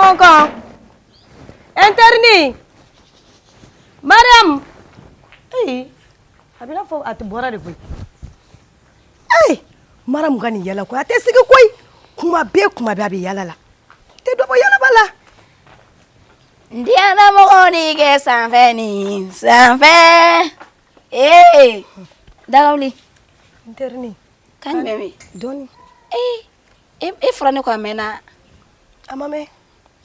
Kɔnkɔn, n terinin, Mariam, ee a bɛ i n'a fɔ a tɛ bɔra de koyi, ee Mariam ka nin yala ko a tɛ sigi koyi, kuma bɛɛ kuma bɛɛ a bɛ yala la, tɛ dɔ bɔ yalaba la. N diyanyemɔgɔ ni kɛ sanfɛ ni sanfɛ ee dagawuli. N terinin. Kan jumɛn bɛ yen? Dɔɔni. Ee e fɔra ne kɔ a mɛnna. A ma mɛn.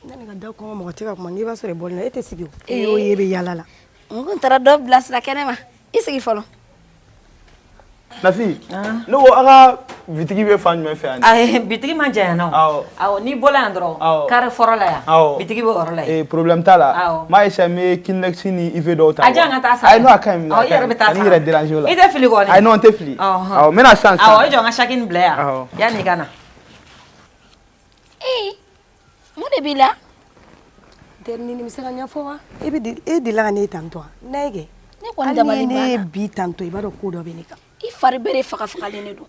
Ne ka da kɔngɔ mɔgɔ tɛ ka kuma n'i b'a sɔrɔ i bɔlen na e tɛ sigi o. E y'o ye e bɛ yaala la. N kun taara dɔ bilasira kɛnɛ ma i sigi fɔlɔ. Nafi ne ko aw ka bitigi bɛ fan jumɛn fɛ yan? Ayi bitigi man jan yan nɔ. Awɔ. Awɔ n'i bɔra yan dɔrɔn. Carré fɔlɔ la yan. Awɔ. Bitigi bɛ o yɔrɔ la yen. Ee problème t'a la. Awɔ. N b'a essayer n bɛ Kleenex ni IV dɔw ta. A jɔ n ka taa san. Ayi non a ka ɲi. Awɔ i yɛrɛ bɛ taa san. Kan'i yɛrɛ déranger o la. I tɛ fili kɔni. Ayi non n tɛ fili. Awɔ n bɛ na sisan sisan. Awɔ i jɔ n ka sac nin bila yan. Awɔ. Yanni i ka na. Ee mun de b'i la? N terinin nin bɛ se ka ɲɛfɔ wa? E bɛ e delila ka ne ye tantɔ wa? Ne ye kɛ. Ne kɔni dabali banna. Hali ni ne ye bi tantɔ i b'a dɔn ko dɔ bɛ ne kan. I fari bɛɛ de faga fagalen de don.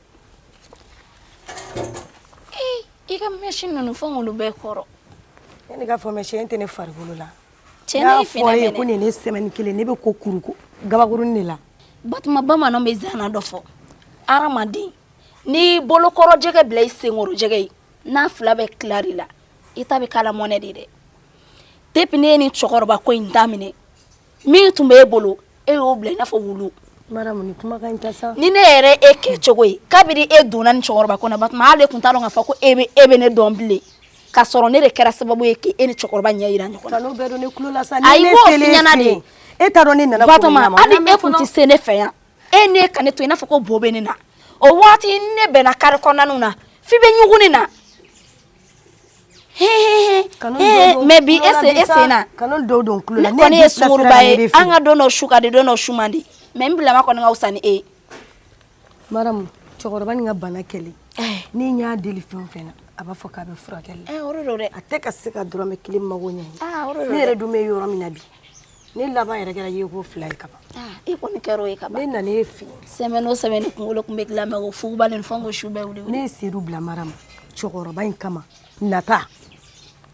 Ee i ka mèche ninnu fo k'olu bɛɛ kɔrɔ. Ne ne ka fɔ mèche tɛ ne farikolo la. Cɛ ne ye fɔ ye ko nin ye ne semaine kelen ne bɛ ko kuru ko gabakurun de la. Batuma bamananw bɛ zana dɔ fɔ. Hadamaden n'i bolokɔrɔ jɛgɛ bila i senkɔrɔ jɛgɛ ye n'a fila bɛɛ tilar'i la i ta bɛ k'a la mɔnɛ de dɛ. Depuis ne ye nin cɛkɔrɔba ko in daminɛ min tun bɛ e bolo e y'o bila i n'a fɔ wulu. Maramu ni kumakan in tɛ sa. Ni ne yɛrɛ e kɛcogo ye kabini e donna nin cɛkɔrɔba ko na Batuma hali e tun t'a dɔn k'a fɔ ko e bɛ e bɛ ne dɔn bilen k'a sɔrɔ ne de kɛra sababu ye k'e ni cɛkɔrɔba ɲɛ yira ɲɔgɔn na. Kan'o bɛɛ don ne tulo la sa. Ayi n b'o f'i ɲɛna de. E t'a dɔn ne nana ko min Batuma kama. hali e tun tɛ se ne fɛ yan e ne ka ne to i n'a fɔ ko bo bɛ ne na o waati ne bɛnna carré kɔnɔnaw na f'i bɛ ɲugun ne na. Mais bi e sen e sen na kanu dɔw don tulo la ne kɔni ye sunguruba ye an ka don dɔ su ka di don dɔ su man di mais n bilama kɔni ka fisa ni e ye. Maramu cɛkɔrɔba nin ka bana kɛlen ni n y'a deli fɛn o fɛn na a b'a fɔ k'a bɛ furakɛli la o de don dɛ a tɛ ka se ka dɔrɔmɛ kelen mago ɲɛ ne yɛrɛ dun bɛ yɔrɔ min na bi ne laban yɛrɛ kɛra yeko fila ye kaban i kɔni kɛra o ye kaban ne nana e fɛ yen semaine o semaine kunkolo tun bɛ dilan mais o fuguba nin fɔ n ko su bɛɛ wuli ne ye seedu bila Maramu cɛkɔrɔba in kama nata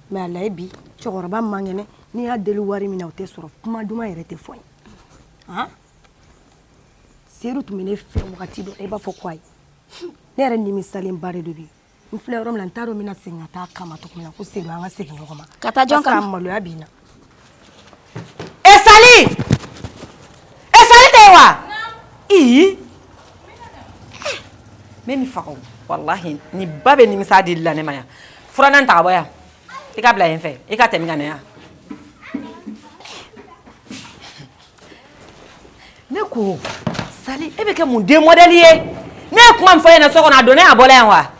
mais a layi bi cɛkɔrɔba man kɛnɛ n'i y'a deli wari min na o tɛ sɔrɔ kuma duman yɛrɛ tɛ fɔ n ye han seedu tun bɛ ne fɛ wagati dɔ i b'a fɔ ko ayi ne yɛrɛ nimisalenba de don bi n filɛ yɔrɔ min na n t'a dɔn n bɛna segin ka taa kama cogo min na ko seedu an ka segin ɲɔgɔn ma ka taa jɔn kama maloya b'i na. E Sali, e Sali tɛ yen wa? Ii n bɛ nin faga o walahi nin ba bɛ nimisa dili la ne ma yan furannan ta ka bɔ yan i ka bila yen fɛ i ka tɛmɛ ka na yan ne ko Sali e bɛ kɛ mun den mɔdɛli ye ne ye kuma min fɔ e ɲɛna so kɔnɔ a donnen a bɔla yan wa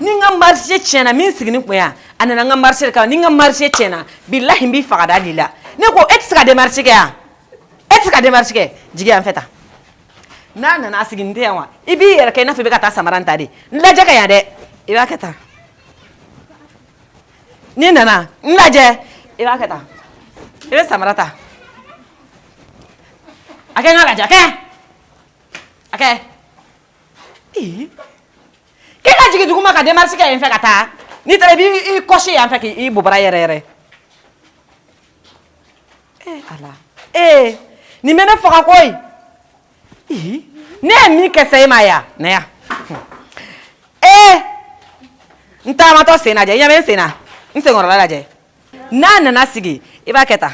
ni n ka marché tiɲɛna min sigini kun yan a nana n ka marché de kama ni n ka marché tiɲɛna bilahi n b'i faga da la ne ko e tɛ se ka démarche kɛ yan e tɛ se ka démarche kɛ jigin yan fɛ tan n'a nana a sigini tɛ yan wa i b'i yɛrɛ kɛ i n'a fɔ i bɛ ka taa samara in ta de n lajɛ ka yan dɛ i b'a kɛ tan n'i nana n lajɛ i b'a kɛ tan i bɛ samara ta a kɛ n ka lajɛ a kɛ a kɛ ee k'e ka jigin duguma ka démarche kɛ yen fɛ ka taa n'i taara i b'i kɔsi yan fɛ k'i bobara yɛrɛ yɛrɛ ee ala ee nin bɛ ne faga koyi ne ye min kɛ sa e ma yan na yan ee n taamatɔ sen lajɛ i ɲɛ bɛ n sen na n senkɔrɔla lajɛ n'a nana sigi i b'a kɛ tan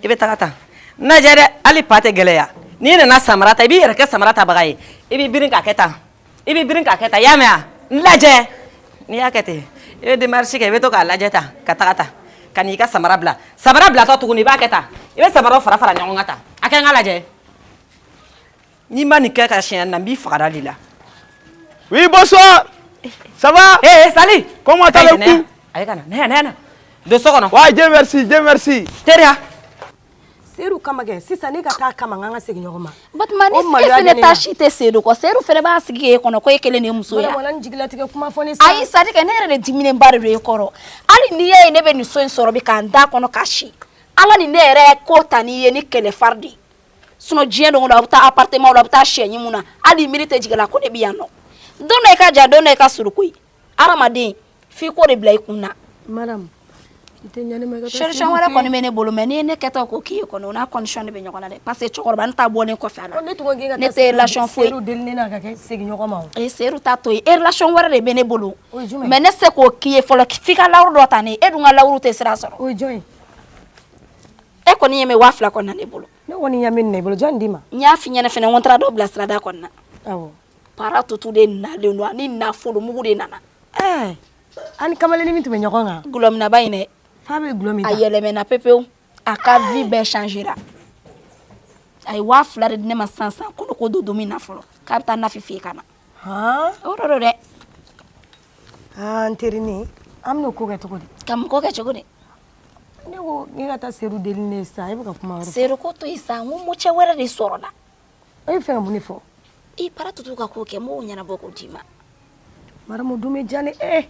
i bɛ taga tan n lajɛ dɛ hali pa tɛ gɛlɛya n'i nana samara ta i b'i yɛrɛ kɛ samara tabaga ye i b'i birin k'a kɛ tan i b'i birin k'a kɛ tan i y'a mɛn wa n lajɛ n'i y'a kɛ ten i bɛ démarche kɛ i bɛ to k'a lajɛ tan ka taga tan ka n'i ka samara bila samara bilatɔ tuguni i b'a kɛ tan i bɛ samaraw fara fara ɲɔgɔn kan tan a kɛ n ka lajɛ n'i ma nin kɛ ka siɲɛ na n b'i faga da la. Oui, bonsoir. Ça va? Eh, Sali. Comment allez-vous? Ayi ka na, na yan, na yan. Don so kɔnɔ. Ouais, Dieu merci, Dieu merci. Teriya. Seyidu kama kɛ sisan ne ka taa kama n ka segin ɲɔgɔn ma. Batuma ni e fɛnɛ taa si tɛ Seyidu kɔ Seyidu fɛnɛ b'a sigi k'e kɔnɔ ko e kelen de ye muso ye. Wala ni jigilatigɛ kuma fɔ ne sa. Ayi c'est à dire que ne yɛrɛ de diminenba de don e kɔrɔ hali n'i y'a ye ne bɛ nin so in sɔrɔ bi k'an da kɔnɔ ka si Ala ni ne yɛrɛ ko ta n'i ye ni kɛlɛ fari de ye. Sinon diɲɛ don o don a bɛ taa appartement la a bɛ taa sɛ ɲimi na hali miiri tɛ jigin la ko ne bɛ yan nɔ don dɔ i ka jan don dɔ i ka surun koyi hadamaden f'i k'o de bila i kun na. Maramu I tɛ ɲɛ ne ma i ka taa Solution Sedu wɛrɛ fɛ yen. kɔni bɛ ne bolo, mais n'i ye ne kɛtɔ ko k'i ye kɔni, o n'a condition de bɛ ɲɔgɔn na dɛ, parce que cɛkɔrɔba ta bɔlen kɔfɛ a la. Ne tun ko k'e ka Ne taa tɛ relation foyi. Sedu deli ne n'a ka kɛ segin ɲɔgɔn ma o. Ee, Sedu ta to yen, e relation wɛrɛ de bɛ ne bolo. O ye jumɛn ye? Mais ne tɛ se k'o k'i ye fɔlɔ, f'i ka lawuru dɔ ta ne ye. E dun ka lawuru tɛ sira sɔrɔ. O ye jɔn ye? E kɔni ɲɛ bɛ 2000 kɔni na ne bolo. Ne kɔni ɲɛ bɛ nin na i bolo, jɔn d'i ma? N y'a f'i ɲɛna fɛnɛ, n ko n taara dɔ bila sirada kɔni na. Awɔ. Para tutu de nalen don, ani nafolo mugu de nana. Ɛɛ, ani kamalennin min tun bɛ ɲɔgɔn kan. Gulɔminaba in dɛ. F'a bɛ gulɔ min A ta. yɛlɛmɛna pepewu, a ka vie bɛɛ changera. A ye 2000 de di ne ma sisan sisan, ko ne k'o don dumuni na fɔlɔ, k'a bɛ taa nafi fɛ yen ka na. Han? O de don dɛ. Aa, n terinin, an bɛn'o ko kɛ cogo di? Ka mun ko kɛ cogo di? Ne ko ne ka taa Sedu deli ne ye sisan, e bɛ ka kuma wɛrɛ fɔ. Sedu ko to yen sa, n ko mocɛ wɛrɛ de sɔrɔla. E bɛ fɛ ka mun de fɔ? I para tutu ka ko kɛ, n b'o ɲɛnabɔ k'o d'i ma. Maramu dun bɛ diya ne eh.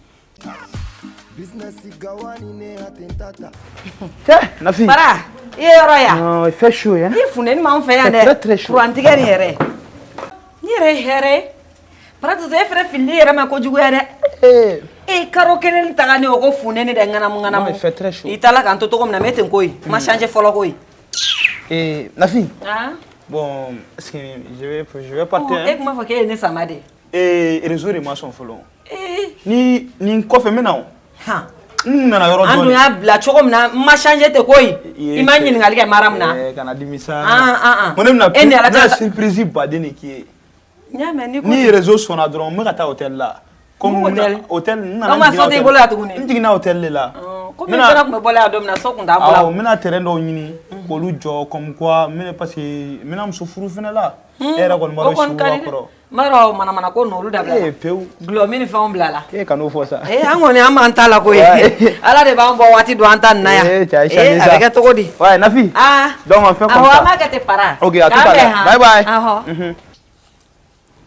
Cɛ, Nafi. Bara, i ye yɔrɔ yan. Non, il fait chaud, hein. Ni funteni m'anw fɛ yan C'est dɛ. très, très chaud. Kurantigɛ nin yɛrɛ. Ni yɛrɛ ye hɛrɛ ye. Para tutu, e fɛnɛ filili yɛrɛ ma kojuguya dɛ. Eh. E karo kelen taga ne o ko funteni dɛ ŋanamu ŋanamu. Non, il fait très chaud. I taala k'an to cogo min na, mɛ ten koyi. Ma changer fɔlɔ koyi. Eh, Nafi. Ah. Bon, est-ce que je vais partir, E hein? kun b'a fɔ k'e ye ne sama de. Eh, réseau de ma sɔn fɔlɔ. Eh. Ni nin kɔfɛ n bɛ na o. Han. N nana yɔrɔ An dɔn dun de. y'a bila cogo min na, n ma changer ten koyi. I ma ɲininkali kɛ mara min na. Eh, kana dimi sa. Ah, ah, ah. Ko ne bɛna E ni Ala n bɛna cɛ- surprise baden de k'i ye. N y'a mɛn n'i ko Ni ten. réseau sɔnna dɔrɔn, n bɛ ka taa hôtel la. Comme Mun n bɛna- hôtel? hôtel n nana An ma n jiginna so t'i hôtel- bolo yan tuguni? N jiginna hôtel de la. Komi N bɛna- fana tun bɛ bɔla yan don min na, so tun t'an bolo. Awɔ, n bɛna terrain dɔw ɲini k'olu jɔ comme quoi n bɛna, parce que n bɛna muso furu fɛnɛ la. E yɛrɛ kɔni b'a O dɔn kɔni sugu ka di b'a dɛ. kɔrɔ. N b'a dɔn manamana ko ninnu olu dabila. Eh, pewu. Gulɔmin ni fɛnw bila la. E kan'o fɔ sa. Eh, an kɔni an b'an ta la koyi. Ouais. Ala de b'an bɔ waati don an ta nin na yan. Eh, cɛ, a ye Eh, changer a sa. bɛ kɛ cogo di? Ouais, Nafi. Ah. Donc on fait comme Awɔ, ça. an b'a kɛ ten para. Ok, à tout K'an à bɛn l'heure. han. Bye bye. Ahɔ. Mhm.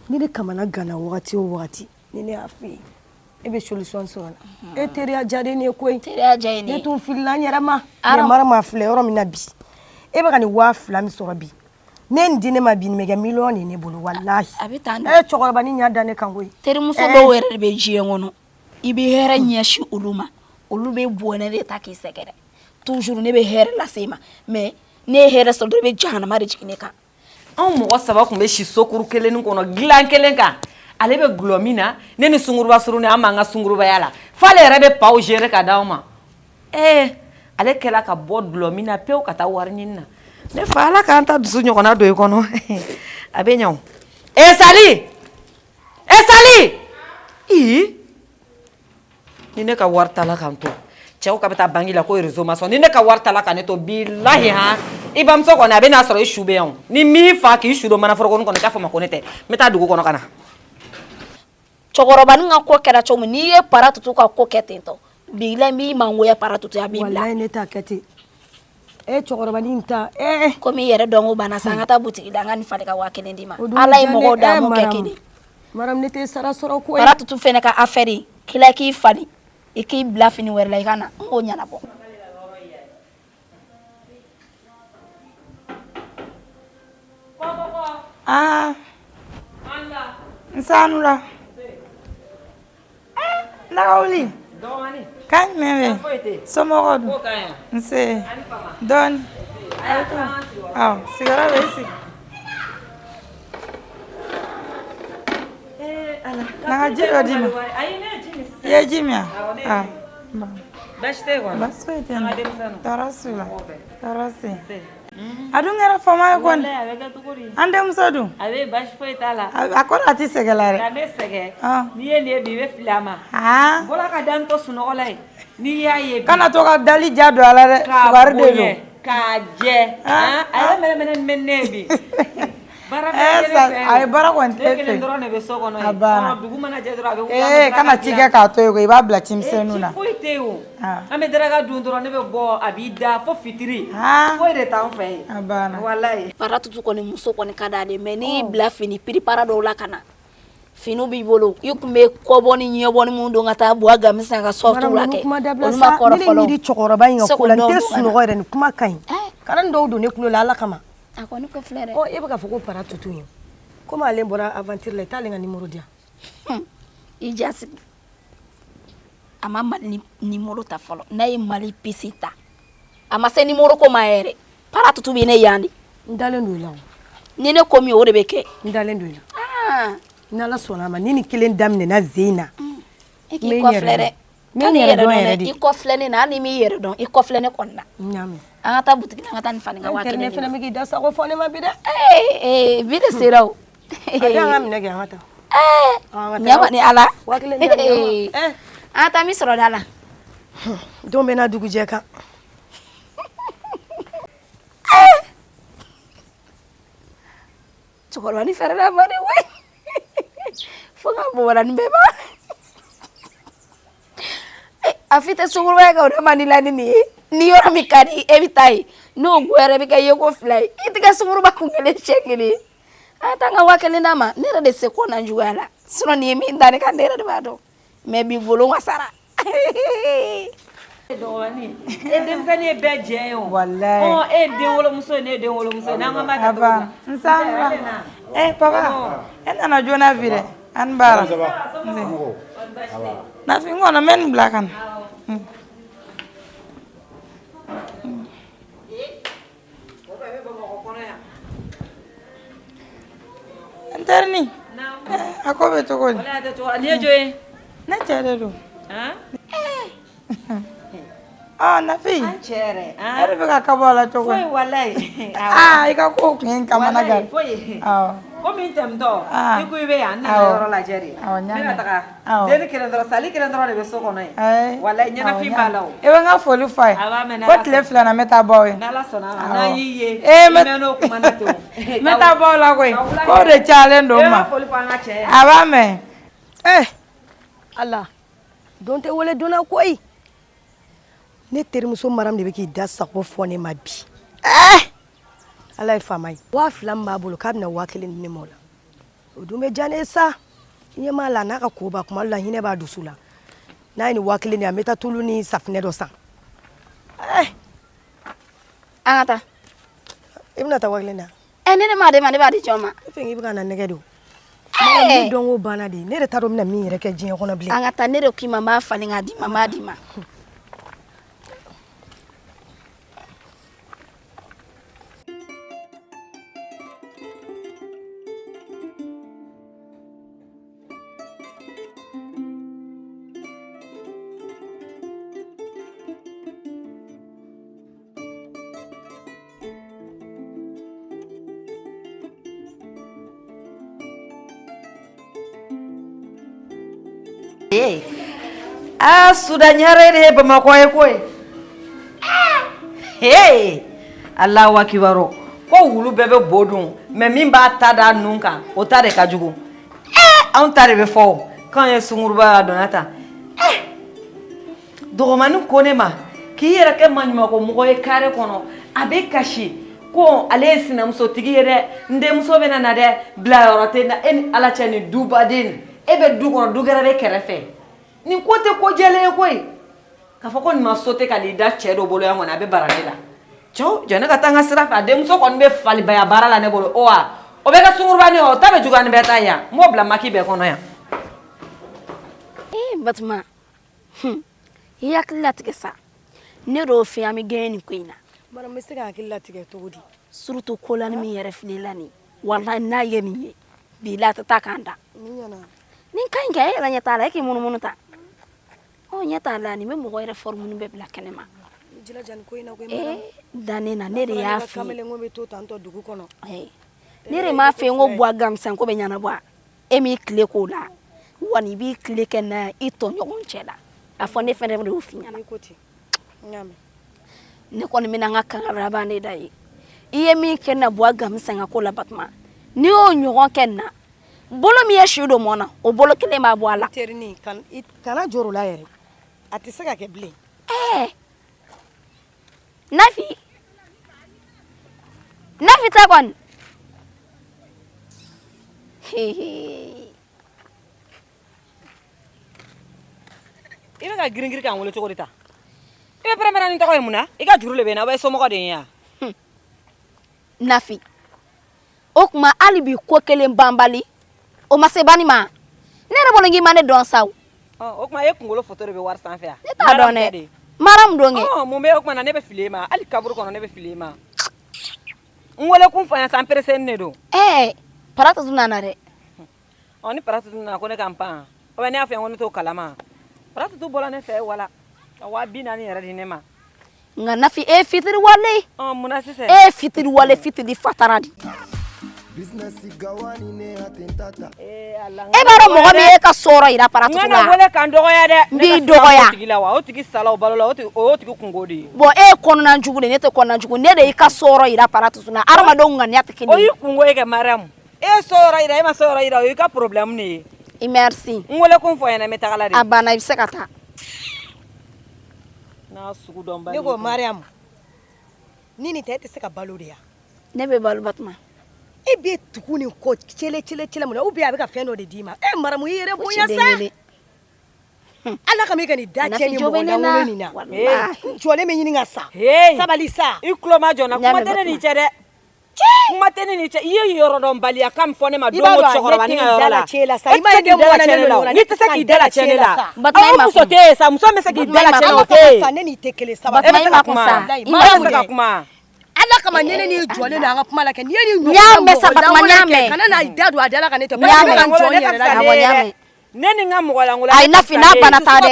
Ni ne kamana ganna wagati o wagati, ni ne y'a f'i ye, e bɛ solution sɔrɔ a la. E teriya diyalen ne ye koyi. Teriya diya ye ne Ne ye. tun filila n yɛrɛ ma. Aram. Mais Maramu, a filɛ yɔrɔ min na bi, e bɛ ka nin 2000 min sɔrɔ bi, ne ye nin di ne ma bi, nin bɛ kɛ miliyɔn de ye ne bolo walahi. A bɛ tan de. E cɛkɔrɔba ni ɲɛ da ne kan koyi. Terimuso Eh. dɔw yɛrɛ de bɛ diɲɛ kɔnɔ, i bɛ hɛrɛ ɲɛsin olu ma, olu bɛ bɔnɛ de ta k'i sɛgɛrɛ. Toujours ne bɛ hɛrɛ lase i ma, mais ne ye hɛrɛ sɔrɔ dɔrɔn, i bɛ jahanama de jigin ne kan. Anw mɔgɔ saba tun bɛ si sokuru kelen kɔnɔ, dilan kelen kan. Ale bɛ gulɔ min na, ne ni sunguruba surunni, an b'an ka sungurubaya la, f'ale yɛrɛ bɛ paw gérer ka d'anw ma. Ee, ale kɛla ka bɔ gulɔ min na pewu ka taa wari ɲini na. Ne fa, Ala k'an ta dusu ɲɔgɔnna don i kɔnɔ, a bɛ ɲɛ o. E Sali, e Sali, ii, ni ne ka wari tala k'an to cɛw ka bɛ taa banki la ko réseau ma sɔn, ni ne ka wari tala ka ne to, bilahi han, i bamuso kɔni a bɛ n'a sɔrɔ i su bɛ yan o. Ni m'i fa k'i su don manaforokoni kɔnɔ, i k'a fɔ ma ko ne tɛ, n bɛ taa dugu kɔnɔ ka na. Cɛkɔrɔbanin ka ko kɛra cogo min, n'i ye para tutu ka ko kɛ ten tɔ, bilahi, n b'i mangoya para tutu, a b'i bila. Walahi, ne t'a kɛ ten. E cɛkɔrɔbanin ta eh. Komi i yɛrɛ dɔnko banna sa, an ka taa butigi la, an ka nin falen ka 1000 d'i ma. O dun Ala ye bɛ diya ne mɔgɔw da, eh, m'o kɛ Maramu. kelen. Maramu, ne tɛ sara sɔrɔ koyi. Para tutu fɛnɛ ka affaire, k'i la k'i falen, i k'i bila fini wɛrɛ la, i ka na, n k'o ɲɛnabɔ. Ah, n sanu la. Lawuli. Kan jumɛn bɛ? Somɔgɔw dun? Nse. Dɔɔni. Awɔ, sigiyɔrɔ bɛ i sigi. Na ka ji dɔ d'i ma. I ye ji min wa? Awɔ. Baasi tɛ yen kɔni? Baasi foyi tɛ n na. An ka denmisɛnninw. Tɔɔrɔ s'u la. Tɔɔrɔ si. A dun kɛra fama ye kɔni. Walayi, a bɛ kɛ cogo di? An denmuso dun? A bɛ baasi foyi t'a la. A kɔrɔ a tɛ sɛgɛn la dɛ. Ka ne sɛgɛn. Ah. N'i ye nin ye bi, i bɛ fili a ma. Ah. N bɔra ka da n to sunɔgɔ la yen. N'i y'a ye bi. Kana to ka dali ja don a la dɛ. K'a Fugari de bonya, don. k'a jɛ. Ah, A yɛrɛ mɛnɛmɛnɛ min bɛ ne ye bi. Baara Eh, bɛ ne sa- fɛ yen. a ye baara kɔni Ne tɛ kelen fɛ. dɔrɔn de bɛ so kɔnɔ A yen. banna. Ɔ, dugu mana jɛ dɔrɔn, a bɛ wuli, an bɛ Ee, daraka kana ci dilan. kɛ k'a to yen koyi, i b'a bila cimisɛnninw na. Ci foyi tɛ yen o. Ah. An bɛ daraka dun dɔrɔn, ne bɛ bɔ, a b'i da fo fitiri. Ah. Foyi de t'an fɛ yen. A banna. Walayi. Para tutu kɔni, muso kɔni ka d'ale, mais n'i y'i bila fini piripara dɔw la ka na, finiw b'i bolo, i tun bɛ kɔbɔ ni ɲɛbɔ ni mun don ka taa buwa gami san ka sortie la Maramu, kɛ, ni kuma dabila olu ma sa. kɔrɔ Ne de fɔlɔ. miiri cɛkɔrɔba in ka Se ko la, n k'o tɛ dɔw don ka na. sunɔgɔ yɛrɛ, nin kuma ka ɲi. Eh. Kana nin dɔw don ne tulo la, Ala kama. A kɔni ko filɛ dɛ. Ɔ, e bɛ k'a fɔ ko para tutu ye. Komi ale bɔra aventure la, i t'ale ka numéro di yan. I ja sigi. A ma Mali nimoro ta fɔlɔ. N'a ye Mali puce ta, a ma se nimoro ko ma yɛrɛ. Para tutu bɛ ne yan de. N dalen don i la o. Ni ne ko min, o de bɛ kɛ. N dalen don i la. N'Ala sɔnna a ma, ni nin kelen daminɛna zen in na. E k'i kɔ filɛ dɛ. N bɛ n yɛrɛ dɔn yɛrɛ de. I kɔ filɛ ne na, hali ni m'i yɛrɛ dɔn, i kɔ filɛ ne kɔni na. N y'a mɛn. An ka taa butigi la, an ka taa nin fani ka 1000 Ne fana bɛ k'i da sago fɔ ne ma bi dɛ. Ee, bi de sera o. A di an ka minɛ kɛ, an ka taa. Ɲama ni Ala. 1000 di yan, ɲama. An ka taa min sɔrɔ da la. Don bɛ na dugujɛ kan. Cɛkɔrɔba ni fɛrɛ ma de koyi. Fo ka bɔra nin bɛɛ ma. A fi tɛ sunkuruba ye ka o man di la ni nin ye. Ni yɔrɔ min ka di e bɛ taa yen. N'o go yɛrɛ bɛ kɛ yeko fila ye. I tɛ kɛ sunkuruba kun kelen siɲɛ kelen. An ka taa n ka 1000 d'a ma. Ne yɛrɛ de se ko na juguya la. Sinon nin ye min da ne kan, ne yɛrɛ de b'a dɔn. Mais bi volon wasara. Dɔgɔnin, e denmisɛnnin ye bɛɛ jɛ ye o. Walayi. Ɔ, e ye den wolomuso ye, ne ye den wolomuso ye. N'an ko an b'a kɛ cogo di? N san eh papa, e nana joona bi dɛ. An baara. Nafi, n kɔnɔ n bɛ nin bila ka na. N terini, a ko bɛ cogo di? Nin ye jɔn ye? Ne cɛ de don. Ɔ Nafi, An cɛ yɛrɛ. E de bɛ ka kabɔ a la cogo di? Foyi walayi. Aa, i ka kow tun ye n kamana gan. Foyi. Awɔ. Komi n tɛmɛtɔ, Ah. i ko i bɛ yan, n nana Awɔ. yɔrɔ lajɛ de. Awɔ, n y'a N bɛna mɛn. taga. Awɔ. Denni kelen dɔrɔn, sali kelen dɔrɔn de bɛ so kɔnɔ yen. Ayi. Walayi, ɲɛnafin b'a la o. I bɛ n ka foli fɔ a ye. A b'a mɛn, Ko n'Ala tile sɔnna. fila na n bɛ taa bɔ aw ye. N'Ala sɔnna a ma, Awɔ. n'an y'i ye, Ee, i mɛnn'o kuma na ten o. n bɛ taa bɔ aw la koyi. Ka wula Kow de cayalen don n ma. E b'a foli fɔ an ka cɛ ye. A b'a mɛn. Eh, Ala, don tɛ wele donna koyi. Ne terimuso Maram de bɛ k'i da sago fɔ ne ma bi. Eh, Ala ye faama ye. 2000 min b'a bolo k'a bɛna 1000 di ne ma o la. O dun bɛ diya ne ye sa. I ɲɛ b'a la, n'a ka koba kuma dɔ la hinɛ b'a dusu la. N'a ye nin 1000 di yan, n bɛ taa tulu ni safunɛ dɔ san. Eh, An ka taa. I bɛna taa 1000 di yan? Ɛ, ne de m'a d'e ma, ne b'a di jɔn ma? E fɛ k'i bɛ ka na nɛgɛ de o. Maram, ne dɔnko banna de. Ne yɛrɛ t'a dɔn n bɛna min yɛrɛ kɛ diɲɛ kɔnɔ bilen. An ka taa, ne de k'i ma n b'a falen k'a d'i ma, n b'a d'i ma. Aa, Sudan ɲare de ye Bamakɔ ye koyi. Hey, Alahu akibaru. Ko wulu bɛɛ bɛ bo dun, mais min b'a ta da nun kan, o ta de ka jugu. Anw ta de bɛ fɔ o. K'anw ye sunguruba a donna tan. Dɔgɔmanin ko ne ma k'i yɛrɛ kɛ maɲumako mɔgɔ ye carré kɔnɔ, a bɛ kasi ko ale ye sinamusotigi ye dɛ, n denmuso bɛna na dɛ, bilayɔrɔ tɛ na. E ni Ala cɛ, nin dubaden, e bɛ du kɔnɔ, du gɛrɛ bɛ kɛrɛfɛ. Nin ko tɛ ko jɛlen ye koyi. K'a fɔ ko nin ma sauter ka n'i da cɛ dɔ bolo yan kɔni, a bɛ bara ne la. Cɛw jɔ ne ka taa n ka sira fɛ, a denmuso kɔni bɛ falibaya baara la ne bolo. O wa o bɛ kɛ sungurubanin ye, o ta bɛ juguya ni bɛɛ ta ye yan. N b'o bila maki bɛɛ kɔnɔ yan. Ee Batuma, i hakili latigɛ sa. Ne d'o f'i ye, an bɛ gɛɲɛ nin ko in na. Maram, n bɛ se ka hakili latigɛ cogo di? Surtout kolani min yɛrɛ filɛ la nin. Walahi n'a ye nin ye, bi la a tɛ taa k'an da. Mun ɲɛna? Nin ka ɲi kɛ, e yɛrɛ ɲɛ t'a la, e k'i munumunu ta. Ɔ, ɲɛ t'a la, nin bɛ mɔgɔ yɛrɛ forme bɛɛ bila kɛnɛ ma. I jilaja nin ko in na koyi, Ee, Maram. dan ne na, ne de y'a f'i ye. Kamalen ko bɛ to tantɔ dugu kɔnɔ. Ee, ne de m'a f'i ye n ko buwa gamisan ko bɛ ɲɛnabɔ a. E m'i tile k'o la. Wa n'i b'i tile kɛ n'a ye i tɔɲɔgɔn cɛ la. A fɔ ne fɛnɛ de y'o f'i ɲɛna. N'i ko ten, n y'a mɛn. Ne kɔni bɛna n ka kangari laban de da ye. I ye min kɛ n na buwa gamisan ka ko la Batuma, n'i y'o ɲɔgɔn kɛ n na, bolo min ye si don mɔn na, o bolo kelen b'a bɔ a la. Terinin, kana jɔrɔ o la yɛrɛ. A tɛ se ka kɛ bilen. Ɛɛ, Nafi, Nafi tɛ kɔni. I bɛ ka girin girin k'an wele cogo di tan? I bɛ pɛrɛn-pɛrɛn ni tɔgɔ ye mun na? I ka juru de bɛ n na, ou bien somɔgɔ de ye n ye wa? Nafi, o tuma hali bi ko kelen banbali, o ma se banni ma. Ne yɛrɛ bolo k'i ma ne dɔn sa o. O tuma e kunkolo photo de bɛ wari sanfɛ yan. Ne t'a dɔn dɛ. Mariam don kɛ. Mun bɛ o tuma na ne bɛ fili e ma hali kaburu kɔnɔ ne bɛ fili e ma. N wele kun fɔ n ye sa n pressé de don. Ɛɛ Paratutu nana dɛ. Ɔ ni Paratutu nana ko ne ka n pan. O bɛ ne y'a fɔ n ko ne t'o kalama. Paratutu bɔra ne fɛ wala ka 40 000 yɛrɛ di ne ma. Nka Nafi e ye fitiri wale. Ɔ mun na sisan. E ye fitiri wale fitiri fatara de. E b'a dɔn mɔgɔ min ye e ka sɔrɔ yira Paratutu la. N kana wele ka n dɔgɔya dɛ. N b'i dɔgɔya. O tigi la wa o tigi sala o balo la o y'o tigi kungo de ye. Bon e ye kɔnɔna jugu de ne tɛ kɔnɔna jugu ne de y'i ka sɔrɔ yira Paratutu la hadamadenw ŋaniya tɛ kelen ye. O y'i kungo ye kɛ Mariam. E ye sɔrɔ yira e ma sɔrɔ yira o y'i ka problème de ye. I merci. N wele kun fɔ n ɲɛna n bɛ taga la de. A banna i bɛ se ka taa. N'a sugu dɔn ba. Ne ko Mariam ni nin tɛ e tɛ se ka balo de ya. Ne bɛ balo Batuma. E bɛ tugu nin kɔ cele cele cele mun na ou bien a bɛ ka fɛn dɔ de d'i ma e Mariam i yɛrɛ bonya sa. Ala kama i ka nin da cɛ ni mɔgɔ lankolon nin na. N jɔlen bɛ ɲini ka sa. Sabali sa. I tulo majɔ n na kuma tɛ ne n'i cɛ dɛ. Kuma tɛ ne n'i cɛ i ye yɔrɔdɔnbaliya kan min fɔ ne ma don o cɛkɔrɔba ni ka yɔrɔ la. I m'a ye ne mɔnɛnen don ɲɔgɔn na. N'i tɛ se k'i da la cɛ ne la. Batuma aw muso tɛ yen sa muso min bɛ se k'i da la cɛ la o tɛ yen. Ne n'i tɛ kelen sabali. E bɛ se ka kuma. E bɛ se ka kuma. Ala kama ne ni jɔlen don an ka kuma la kɛ n'i ye nin N y'a mɛn sa Batuma n y'a mɛn. Kana na i da don a da la ka ne to. N y'a mɛn. Ne ni n ka mɔgɔ lankolon. Ayi Nafi n'a banna taa dɛ.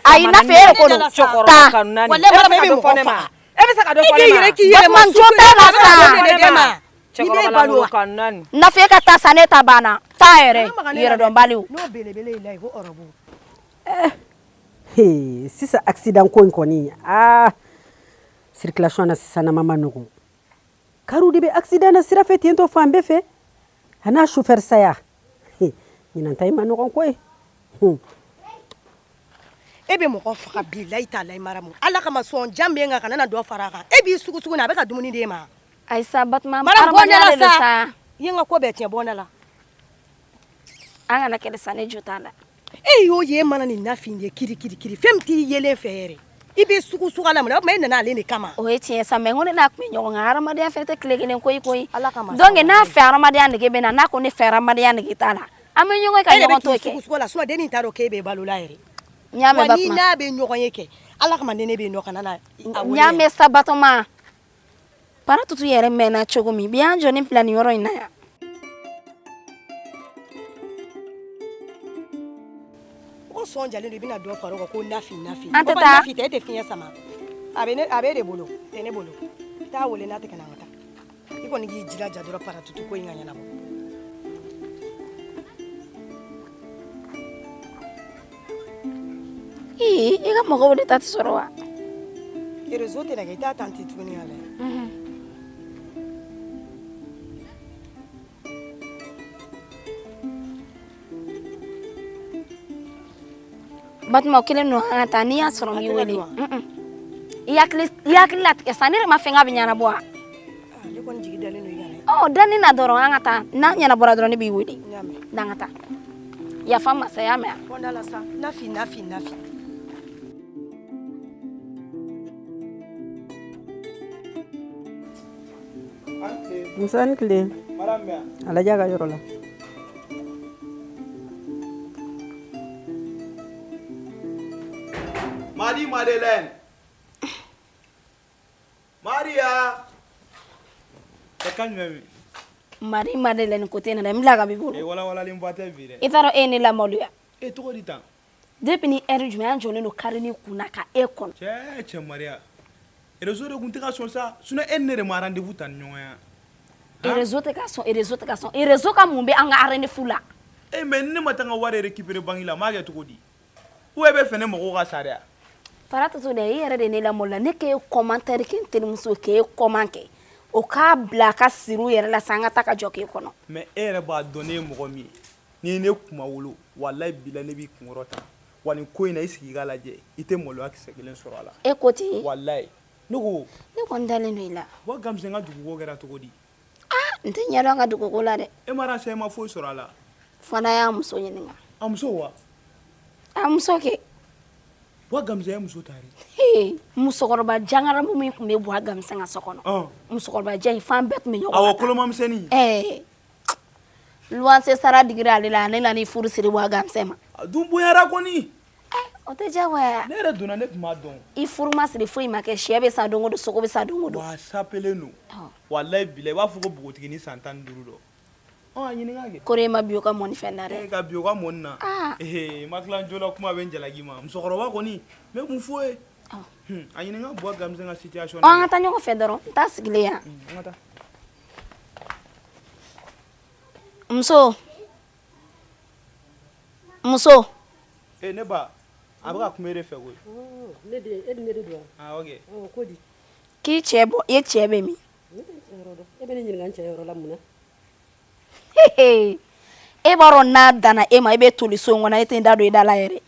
Ayi Nafi e de ko don. Taa. Walayi Mariam e bɛ mɔgɔ faga. E bɛ se ka dɔ fɔ ne ma. I k'i yɛrɛ Batuma n jo t'a la sa. I bɛ balo wa. Nafi e ka taa sa ne ta banna. Taa yɛrɛ yɛrɛdɔnbaliw. N'o belebele y'i la ye ko ɔrɔbu. Sisan accident ko in kɔni aa circulation na sisan nama ma nɔgɔn. Kariw de bɛ accident na sira fɛ ten tɔ fan bɛɛ fɛ. A n'a chauffeur saya. Ɲinan ta in ma nɔgɔn koyi. E bɛ mɔgɔ faga bilayi talayi Mariam Ala kama sɔn jan bɛ n kan kana na dɔ fara a kan e b'i sugu sugu na a bɛ ka dumuni d'e ma. Ayi sa Batuma Mariam bɔ ne la sa i ye n ka ko bɛɛ tiɲɛ bɔ ne la. An kana kɛlɛ sa ne jo t'a la. E y'o ye e mana nin Nafi ye kiri kiri kiri fɛn min t'i yelen fɛ yɛrɛ i b'i sugu sugu a la mun na o tuma e nana ale de kama. O ye tiɲɛ sa mais n ko ne n'a tun bɛ ɲɔgɔn kan hadamadenya fɛnɛ tɛ tile kelen ko ye koyi. Ala kama. Donc n'a fɛ hadamadenya nege bɛ na n'a ko ne fɛ hadamadenya nege t'a la an bɛ ɲɔgɔn ye ka ɲɔgɔn to kɛ. E de bɛ k'i sugu sugu a la sinon dennin t'a dɔn k'e bɛ balo la yɛrɛ. N y'a mɛn Wa ni Batuma. n'a bɛ ɲɔgɔn ye kɛ Ala kama ni ne bɛ yen nɔ kana na. N y'a mɛn sa Batoma. Paratutu yɛrɛ mɛnna cogo min bi y'an jɔ ni bila nin yɔrɔ in na yan. Mɔgɔ sɔn jalen don i bɛna dɔ fara o kan ko Nafi Nafi. An tɛ taa. Nafi tɛ e tɛ fiɲɛ sama. A bɛ ne a b'e de bolo tɛ ne bolo. Taa wele n'a tɛ ka na an ka taa. I kɔni k'i jilaja dɔrɔn Paratutu ko in ka ɲɛnabɔ. Ii i ka mɔgɔw de ta tɛ sɔrɔ wa. Réseau tɛ na kɛ i t'a tanti tuguni ka lajɛ. Batuma o kelen don an ka taa n'i y'a sɔrɔ n b'i wele. I hakili latigɛ sa ne yɛrɛ ma fɛn k'a bɛ ɲɛnabɔ wa. Ne kɔni jigi dalen don i kan dɛ. Ɔ da ne na dɔrɔn an ka taa n'a ɲɛnabɔra dɔrɔn ne b'i wele. N'an ka taa. Yafa n ma sa i y'a mɛn wa. Bɔ n da la sa Nafi Nafi Nafi. Musa ni tile. A lajɛ a ka yɔrɔ la. Marie Madeleine. Maria. E kan jumɛn bɛ? Marie Madeleine ko tɛ na dɛ n bila ka b'i bolo. E walawalalenba tɛ bi dɛ. I t'a dɔn e ye ne lamaloya. E tɔgɔ di tan? Depuis ni heure jumɛn an jɔlen don karini kunna ka e kɔnɔ. Cɛ cɛ Maria. Réseau de kun tɛ ka sɔn sa sinon e ni ne de ma rendez-vous ta ni ɲɔgɔn ye. Réseau tɛ ka sɔn réseau tɛ ka sɔn réseau ka mun bɛ an ka rendez-vous la. E mais ni ne ma taa n ka wari récupérer banque la n b'a kɛ cogo di? Ou e bɛ fɛ ne mago ka sa de wa? Paratutu dɛ i yɛrɛ de ne lamaloya ne k'e commentaire kɛ n terimuso k'e comment kɛ o k'a bila a ka siri yɛrɛ la sa an ka taa ka jɔ k'e kɔnɔ. Mais e yɛrɛ b'a dɔn ne ye mɔgɔ min ye n'i ye ne kuma wolo walayi bilayi ne b'i kunkɔrɔ ta wa nin ko in na i sigi i k'a lajɛ i tɛ maloya kisɛ kelen sɔrɔ a la. E ko ten. Walayi ne ko. Ne kɔni dalen don i la. Wa Gamisɛn ka duguko kɛra cogo di? Aa n tɛ ɲɛ dɔn an ka duguko la dɛ. E ma renseignement ma foyi sɔrɔ a la. Fo n'a y'a muso ɲininka. A muso wa? A muso kɛ. Wa Gamisɛn ye muso ta de. Ee musokɔrɔba jangaramu min tun bɛ Buwa Gamisɛn ka so kɔnɔ. Musokɔrɔba jan in fan bɛɛ tun bɛ ɲɔgɔn kan. Awɔ kolomamisɛnnin. Ɛɛ luwanse sara digira ale la ne nana i furu siri Buwa Gamisɛn ma. A dun bonyara kɔni. O tɛ diyagoya. Ne yɛrɛ donna, ne tun b'a dɔn. I furu ma siri, foyi ma kɛ, sɛ bɛ san don o don, sogo bɛ san don o don. Wa a sapelen don. Walayi bilayi, i b'a fɔ ko npogotiginin san 15 dɔ. Ɔ, a ɲininka kɛ. Kɔrɔ e ma bi o ka mɔni fɛn na dɛ. E ka bi o ka mɔni na. Ee, ma tila joona, kuma bɛ n jalaki ma. Musokɔrɔba kɔni, n bɛ mun f'o ye? A ɲininka Buwa Gamisɛn ka situation. Ɔ, an ka taa ɲɔgɔn fɛ dɔrɔn, n t'a sigilen yan. An ka taa. Muso, muso. E ne ba, a bɛ ka kuma e de fɛ koyi. Ne den, e ni ne de don wa? Ah, ok. Ko di? K'i cɛ bɔ, e cɛ bɛ min? Ne tɛ n cɛ yɔrɔ dɔn. E bɛ ne ɲininka n cɛ yɔrɔ la mun na? E b'a dɔn, n'a danna e ma, e bɛ toli so in kɔnɔ, e tɛ n da don i da la yɛrɛ.